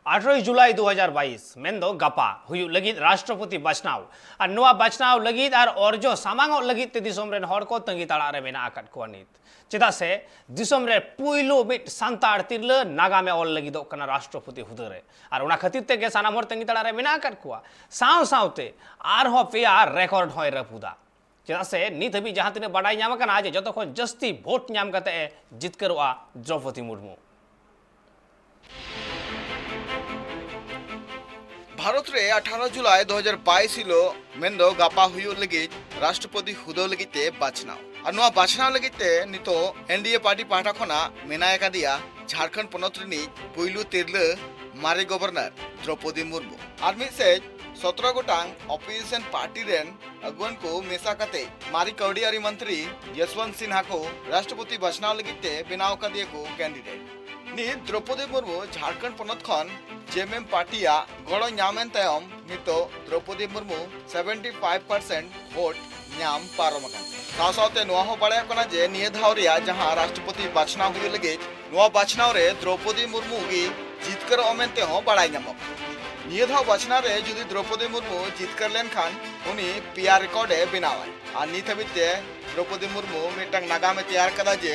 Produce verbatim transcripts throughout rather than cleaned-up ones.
ᱟᱴᱷᱨᱚᱭ ᱡᱩᱞᱟᱭ ᱫᱩ ᱦᱟᱡᱟᱨ ᱵᱟᱭᱤᱥ, ᱢᱮᱱᱫᱚ ᱜᱟᱯᱟ ᱦᱩᱭᱩᱜ ᱞᱟᱹᱜᱤᱫ ᱨᱟᱥᱴᱨᱚᱯᱚᱛᱤ ᱵᱟᱪᱷᱱᱟᱣ᱾ ᱟᱨ ᱱᱚᱣᱟ ᱵᱟᱪᱷᱱᱟᱣ ᱞᱟᱹᱜᱤᱫ ᱟᱨ ᱚᱨᱡᱚ ᱥᱟᱢᱟᱝᱚᱜ ᱞᱟᱹᱜᱤᱫ ᱛᱮ ᱫᱤᱥᱚᱢ ᱨᱮᱱ ᱦᱚᱲ ᱠᱚ ᱛᱟᱺᱜᱤ ᱛᱟᱲᱟᱜ ᱨᱮ ᱢᱮᱱᱟᱜ ᱟᱠᱟᱫ ᱠᱚᱣᱟ ᱱᱤᱛ᱾ ᱪᱮᱫᱟᱜ ᱥᱮ ᱫᱤᱥᱚᱢ ᱨᱮ ᱯᱩᱭᱞᱩ ᱢᱤᱫ ᱥᱟᱱᱛᱟᱲ ᱛᱤᱨᱞᱟᱹ ᱱᱟᱜᱟᱢᱮ ᱚᱞ ᱞᱟᱹᱜᱤᱫᱚᱜ ᱠᱟᱱᱟ ᱨᱟᱥᱴᱨᱚᱯᱚᱛᱤ ᱦᱩᱫᱟᱹ ᱨᱮ᱾ ᱟᱨ ᱚᱱᱟ ᱠᱷᱟᱹᱛᱤᱨ ᱛᱮᱜᱮ ᱥᱟᱱᱟᱢ ᱦᱚᱲ ᱛᱟᱺᱜᱤ ᱛᱟᱲᱟᱜ ᱨᱮ ᱢᱮᱱᱟᱜ ᱟᱠᱟᱫ ᱠᱚᱣᱟ᱾ ᱥᱟᱶ ᱥᱟᱶᱛᱮ ᱟᱨᱦᱚᱸ ᱯᱮᱭᱟ ᱨᱮᱠᱚᱨᱰ ᱦᱚᱸᱭ ᱨᱟᱹᱯᱩᱫᱟ᱾ ᱪᱮᱫᱟᱜ ᱥᱮ ᱱᱤᱛ ᱦᱟᱹᱵᱤᱡ ᱡᱟᱦᱟᱸ ᱛᱤᱱᱟᱹᱜ ᱵᱟᱰᱟᱭ ᱧᱟᱢ ᱟᱠᱟᱱᱟ ᱡᱮ ᱡᱚᱛᱚ ᱠᱷᱚᱱ ᱡᱟᱹᱥᱛᱤ ᱵᱷᱳᱴ ᱧᱟᱢ ᱠᱟᱛᱮ ᱮ ᱡᱤᱛᱠᱟᱹᱨᱚᱜᱼᱟ ᱫᱨᱚᱯᱚᱫᱤ ᱢᱩᱨᱢᱩ᱾ ᱵᱷᱟᱨᱚᱛ ᱨᱮ ᱟᱴᱷᱟᱨᱚ ᱡᱩᱞᱟᱭ ᱫᱩ ᱦᱟᱡᱟᱨ ᱵᱟᱭᱤᱥ ᱦᱤᱞᱳᱜ, ᱢᱮᱱᱫᱚ ᱜᱟᱯᱟ ᱦᱩᱭᱩᱜ ᱞᱟᱹᱜᱤᱫ ᱨᱟᱥᱴᱨᱚᱯᱚᱛᱤ ᱦᱩᱫᱟᱹ ᱞᱟᱹᱜᱤᱫ ᱛᱮ ᱵᱟᱪᱷᱱᱟᱣ᱾ ᱟᱨ ᱱᱚᱣᱟ ᱵᱟᱪᱷᱱᱟᱣ ᱞᱟᱹᱜᱤᱫ ᱛᱮ ᱱᱤᱛᱚᱜ ᱮᱱᱰᱤᱮ ᱯᱟᱨᱴᱤ ᱯᱟᱦᱴᱟ ᱠᱷᱚᱱᱟᱜ ᱢᱮᱱᱟᱭ ᱟᱠᱟᱫᱮᱭᱟ ᱡᱷᱟᱲᱠᱷᱚᱸᱰ ᱯᱚᱱᱚᱛ ᱨᱤᱱᱤᱡ ᱯᱩᱭᱞᱩ ᱛᱤᱨᱞᱟᱹ ᱢᱟᱨᱮ ᱜᱚᱵᱷᱚᱨᱱᱚᱨ ᱫᱨᱚᱯᱚᱫᱤ ᱢᱩᱨᱢᱩ᱾ ᱟᱨ ᱢᱤᱫ ᱥᱮᱫ ᱥᱚᱛᱨᱚ ᱜᱚᱴᱟᱝ ᱚᱯᱳᱡᱤᱥᱚᱱ ᱯᱟᱨᱴᱤ ᱨᱮᱱ ᱟᱹᱜᱩᱣᱟᱹᱱ ᱠᱚ ᱢᱮᱥᱟ ᱠᱟᱛᱮ ᱢᱟᱨᱮ ᱠᱟᱹᱣᱰᱤ ᱟᱹᱨᱤ ᱢᱚᱱᱛᱨᱤ ᱡᱚᱥᱣᱚᱱᱛ ᱥᱤᱱᱦᱟ ᱠᱚ ᱨᱟᱥᱴᱨᱚᱯᱚᱛᱤ ᱵᱟᱪᱷᱱᱟᱣ ᱞᱟᱹᱜᱤᱫ ᱛᱮ ᱵᱮᱱᱟᱣ ᱟᱠᱟᱫᱮᱭᱟ ᱠᱚ ᱠᱮᱱᱰᱤᱰᱮᱴ᱾ ᱱᱤᱛ ᱫᱨᱚᱯᱚᱫᱤ ᱢᱩᱨᱢᱩ ᱡᱷᱟᱲᱠᱷᱚᱸᱰ ᱯᱚᱱᱚᱛ ᱠᱷᱚᱱ ᱡᱮᱢᱮᱢ ᱯᱟᱨᱴᱤᱭᱟᱜ ᱜᱚᱲᱚ ᱧᱟᱢᱮᱱ ᱛᱟᱭᱚᱢ ᱱᱤᱛᱚᱜ Droupadi Murmu seventy five percent ᱵᱷᱳᱴ ᱧᱟᱢ ᱯᱟᱨᱚᱢ ᱟᱠᱟᱱ ᱛᱟᱭᱟ᱾ ᱥᱟᱶ ᱥᱟᱶᱛᱮ ᱱᱚᱣᱟ ᱦᱚᱸ ᱵᱟᱲᱟᱭᱚᱜ ᱠᱟᱱᱟ ᱡᱮ ᱱᱤᱭᱟᱹ ᱫᱷᱟᱣ ᱨᱮᱭᱟᱜ ᱡᱟᱦᱟᱸ ᱨᱟᱥᱴᱨᱚᱯᱚᱛᱤ ᱵᱟᱪᱷᱱᱟᱣ ᱦᱩᱭᱩᱜ ᱞᱟᱹᱜᱤᱫ, ᱱᱚᱣᱟ ᱵᱟᱪᱷᱱᱟᱣ ᱨᱮ ᱫᱨᱚᱯᱚᱫᱤ ᱢᱩᱨᱢᱩ ᱜᱮ ᱡᱤᱛᱠᱟᱹᱨᱚᱜᱼᱟ ᱢᱮᱱᱛᱮ ᱦᱚᱸ ᱵᱟᱲᱟᱭ ᱧᱟᱢᱚᱜ ᱠᱟᱱᱟ᱾ ᱱᱤᱭᱟᱹ ᱫᱷᱟᱣ ᱵᱟᱪᱷᱱᱟᱣ ᱨᱮ ᱡᱩᱫᱤ ᱫᱨᱚᱯᱚᱫᱤ ᱢᱩᱨᱢᱩ ᱡᱤᱛᱠᱟᱹᱨ ᱞᱮᱱᱠᱷᱟᱱ ᱩᱱᱤ ᱯᱮᱭᱟ ᱨᱮᱠᱚᱨᱰ ᱮ ᱵᱮᱱᱟᱣᱟᱭ᱾ ᱟᱨ ᱱᱤᱛ ᱦᱟᱹᱵᱤᱡ ᱛᱮ ᱫᱨᱚᱯᱚᱫᱤ ᱢᱩᱨᱢᱩ ᱢᱤᱫᱴᱟᱝ ᱱᱟᱜᱟᱢ ᱮ ᱛᱮᱭᱟᱨ ᱠᱟᱫᱟ ᱡᱮ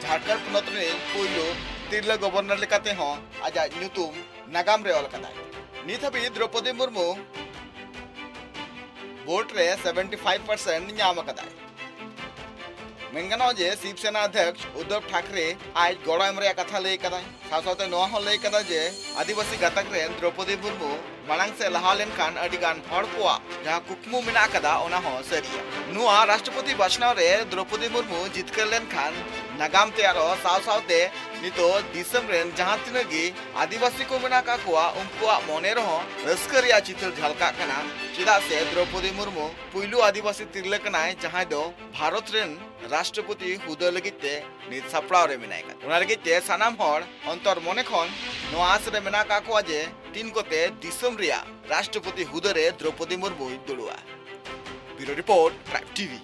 ᱡᱷᱟᱲᱠᱷᱚᱸᱰ ᱯᱚᱱᱚᱛ ᱨᱤᱱᱤᱡ ᱯᱩᱭᱞᱩ ᱛᱤᱨᱞᱟᱹ ᱜᱚᱵᱷᱚᱨᱱᱚᱨ ᱞᱮᱠᱟᱛᱮ ᱦᱚᱸ ᱟᱡᱟᱜ ᱧᱩᱛᱩᱢ ᱱᱟᱜᱟᱢ ᱨᱮ ᱚᱞ ᱠᱟᱫᱟᱭ᱾ ᱱᱤᱛ ᱦᱟᱹᱵᱤᱡ ᱫᱨᱚᱯᱚᱫᱤ ᱢᱩᱨᱢᱩ ᱵᱷᱳᱴ ᱨᱮ ᱥᱮᱵᱷᱮᱱᱴᱤ ᱯᱷᱟᱭᱤᱵᱷ ᱯᱟᱨᱥᱮᱱᱴ ᱧᱟᱢ ᱟᱠᱟᱫᱟᱭ᱾ ᱢᱮᱱ ᱜᱟᱱᱚᱜᱼᱟ ᱡᱮ ᱥᱤᱵ ᱥᱮᱱᱟ ᱚᱫᱷᱭᱚᱠᱥ ᱩᱫᱫᱷᱚᱵ ᱴᱷᱟᱠᱨᱮ ᱟᱡ ᱜᱚᱲᱚ ᱮᱢ ᱨᱮᱭᱟᱜ ᱠᱟᱛᱷᱟ ᱞᱟᱹᱭ ᱠᱟᱫᱟᱭ᱾ ᱥᱟᱶ ᱥᱟᱶᱛᱮ ᱱᱚᱣᱟ ᱦᱚᱸ ᱞᱟᱹᱭ ᱠᱟᱫᱟ ᱡᱮ ᱟᱹᱫᱤᱵᱟᱹᱥᱤ ᱜᱟᱛᱟᱠ ᱨᱮᱱ ᱫᱨᱚᱯᱚᱫᱤ ᱢᱩᱨᱢᱩ ᱢᱟᱲᱟᱝ ᱥᱮᱫ ᱞᱟᱦᱟ ᱞᱮᱱᱠᱷᱟᱱ ᱟᱹᱰᱤ ᱜᱟᱱ ᱦᱚᱲ ᱠᱚᱣᱟᱜ ᱡᱟᱦᱟᱸ ᱠᱩᱠᱢᱩ ᱢᱮᱱᱟᱜ ᱟᱠᱟᱫᱟ, ᱚᱱᱟ ᱦᱚᱸ ᱥᱟᱹᱨᱤᱭᱟ᱾ ᱱᱚᱣᱟ ᱨᱟᱥᱴᱨᱚᱯᱚᱛᱤ ᱵᱟᱪᱷᱱᱟᱣ ᱨᱮ ᱫᱨᱚᱯᱚᱫᱤ ᱢᱩᱨᱢᱩ ᱡᱤᱛᱠᱟᱹᱨ ᱞᱮᱱᱠᱷᱟᱱ ᱱᱟᱜᱟᱢ ᱛᱮᱭᱟᱨᱚᱜ ᱥᱟᱶ ᱥᱟᱶᱛᱮ ᱱᱤᱛᱚᱜ ᱫᱤᱥᱚᱢ ᱨᱮᱱ ᱡᱟᱦᱟᱸ ᱛᱤᱱᱟᱹᱜ ᱜᱮ ᱟᱹᱫᱤᱵᱟᱹᱥᱤ ᱠᱚ ᱢᱮᱱᱟᱜ ᱟᱠᱟᱫ ᱠᱚᱣᱟ, ᱩᱱᱠᱩᱣᱟᱜ ᱢᱚᱱᱮ ᱨᱮᱦᱚᱸ ᱨᱟᱹᱥᱠᱟᱹ ᱨᱮᱭᱟᱜ ᱪᱤᱛᱟᱹᱨ ᱡᱷᱟᱞᱠᱟᱜ ᱠᱟᱱᱟ᱾ ᱪᱮᱫᱟᱜ ᱥᱮ ᱫᱨᱚᱯᱚᱫᱤ ᱢᱩᱨᱢᱩ ᱯᱩᱭᱞᱩ ᱟᱹᱫᱤᱵᱟᱹᱥᱤ ᱛᱤᱨᱞᱟᱹ ᱠᱟᱱᱟᱭ, ᱡᱟᱦᱟᱸᱭ ᱫᱚ ᱵᱷᱟᱨᱚᱛ ᱨᱮᱱ ᱨᱟᱥᱴᱨᱚᱯᱚᱛᱤ ᱦᱩᱫᱟᱹ ᱞᱟᱹᱜᱤᱫ ᱛᱮ ᱱᱤᱛ ᱥᱟᱯᱲᱟᱣ ᱨᱮ ᱢᱮᱱᱟᱭ ᱠᱟᱱᱟ᱾ ᱚᱱᱟ ᱞᱟᱹᱜᱤᱫ ᱛᱮ ᱥᱟᱱᱟᱢ ᱦᱚᱲ ᱚᱱᱛᱚᱨ ᱢᱚᱱᱮ ᱠᱷᱚᱱ ᱱᱚᱣᱟ ᱟᱥ ᱨᱮ ᱢᱮᱱᱟᱜ ᱟᱠᱟᱫ ᱠᱚᱣᱟ ᱡᱮ ᱛᱤᱱ ᱠᱚᱛᱮ ᱫᱤᱥᱚᱢ ᱨᱮᱭᱟᱜ ᱨᱟᱥᱴᱨᱚᱯᱚᱛᱤ ᱦᱩᱫᱟᱹ ᱨᱮ ᱫᱨᱚᱯᱚᱫᱤ ᱢᱩᱨᱢᱩᱭ ᱫᱩᱲᱩᱵᱼᱟ᱾ ᱵᱤᱭᱩᱨᱳ ᱨᱤᱯᱳᱨᱴ, ᱴᱨᱟᱭᱤᱵᱽ ᱴᱤᱵᱷᱤ᱾